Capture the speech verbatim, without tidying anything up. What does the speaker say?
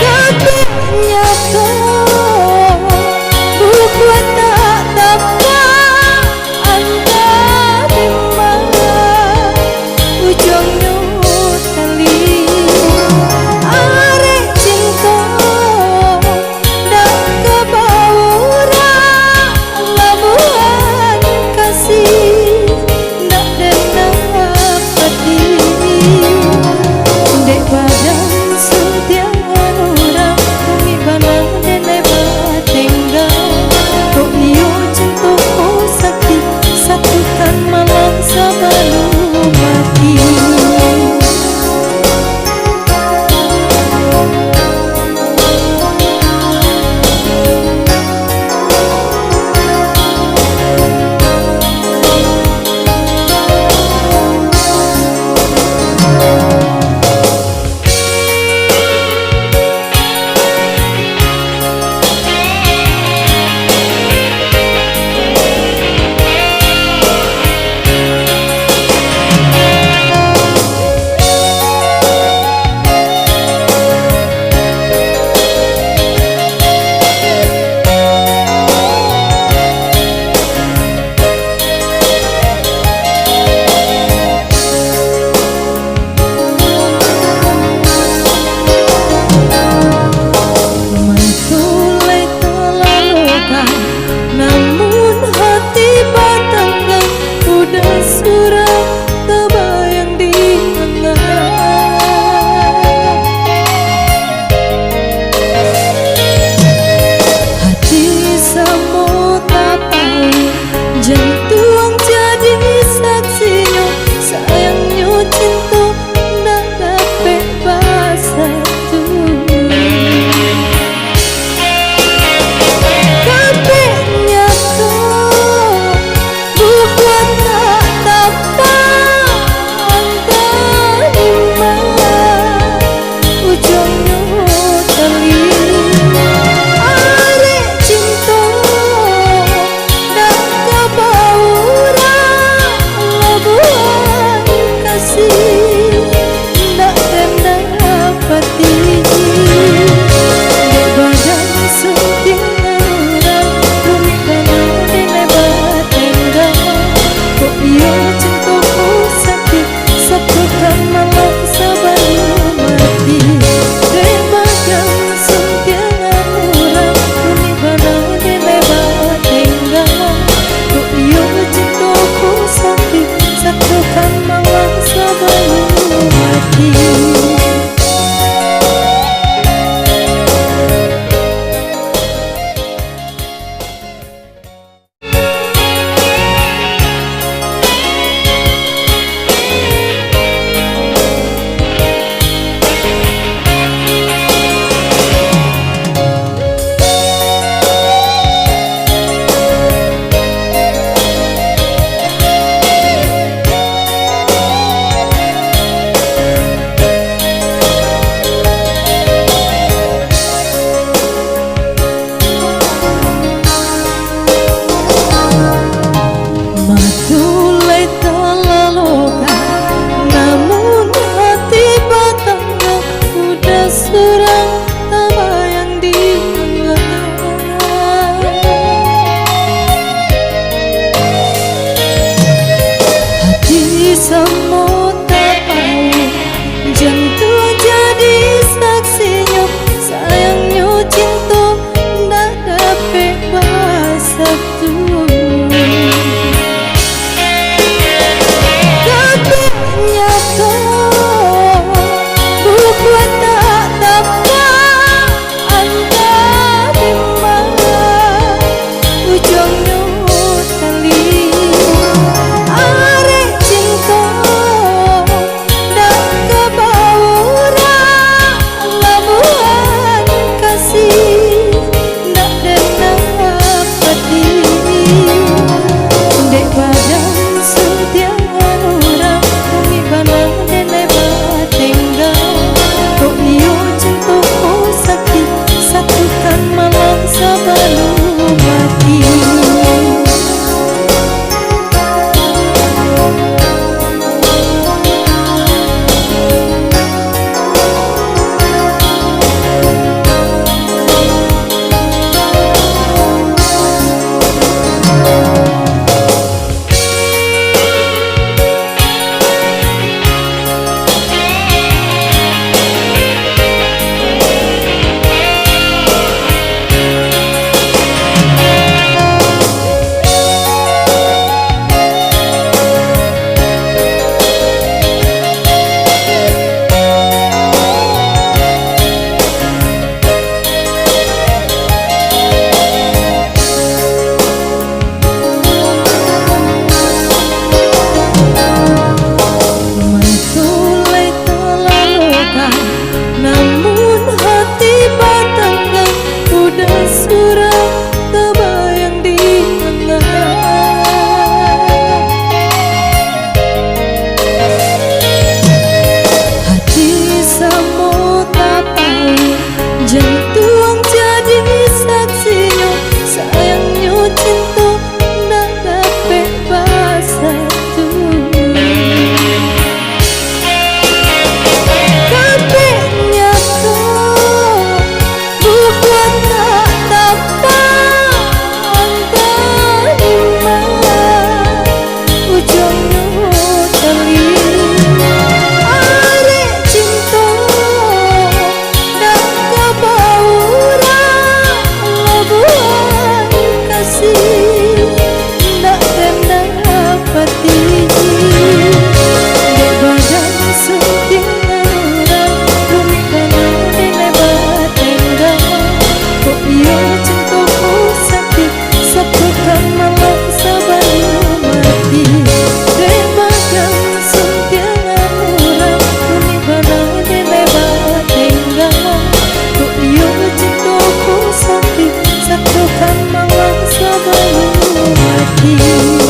Kadang nyato, bubuak tak tampak, antah di ma ujuangnyo tali. Arek cinto, dak ka baurang, labuahan kasih, dak den dapati. Dek badan santiang urang, rumik bana den lai batenggang. Kok iyo cinto ko sakik, satukan malam sabalum mati. Mato lai talalokan, namun hati batanggang, udah surang tabayang di anga. Hati samo tapalu, jantuang jadi saksinyo, sayangnyo cinto ndak dapek basatu. Kabek nyato, bubuak tak tampak, antah di ma ujuangnyo tali. Arek cinto, dak ka baurang, labuahan kasih, dak den dapati. Dek badan santiang urang, rumik bana den lai batenggang. Kok iyo cinto ko sakik, satukan malam sabalum mati. Dek badan santiang urang, rumik bana den lai batenggang. Kok iyo cinto ko sakik, satukan malam sabalum mati. hati.